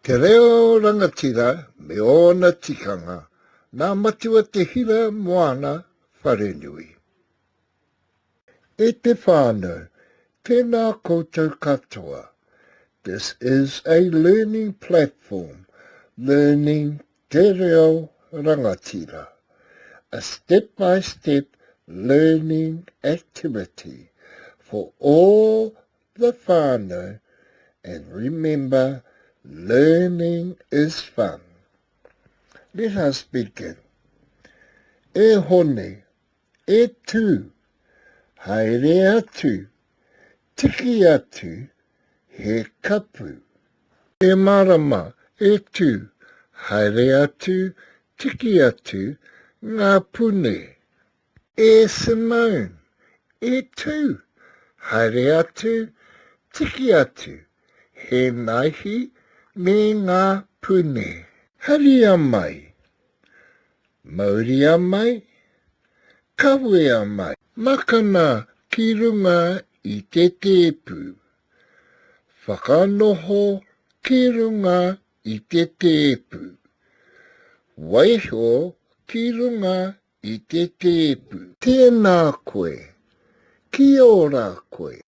Te reo rangatira me ōna tikanga, nā Matua Te Hira Moana Wharenui. E te whānau, tēnā koutou katoa. This is a learning platform, learning te reo rangatira. A step-by-step learning activity for all the whānau and remember, learning is fun. Let us begin. E hone, e tū, haere atu, tiki atu, he kapu. E marama, e tū, haere atu, tiki atu, ngā pune. E Simone, e tū, haere atu, tiki atu, he naihi me ngā pune. Haria mai, mauria mai, kawea mai. Makana ki runga i te tēpu. Whakanoho ki runga i te tēpu. Waiho ki runga i te tēpu. Tēnā koe. Kia ora koe.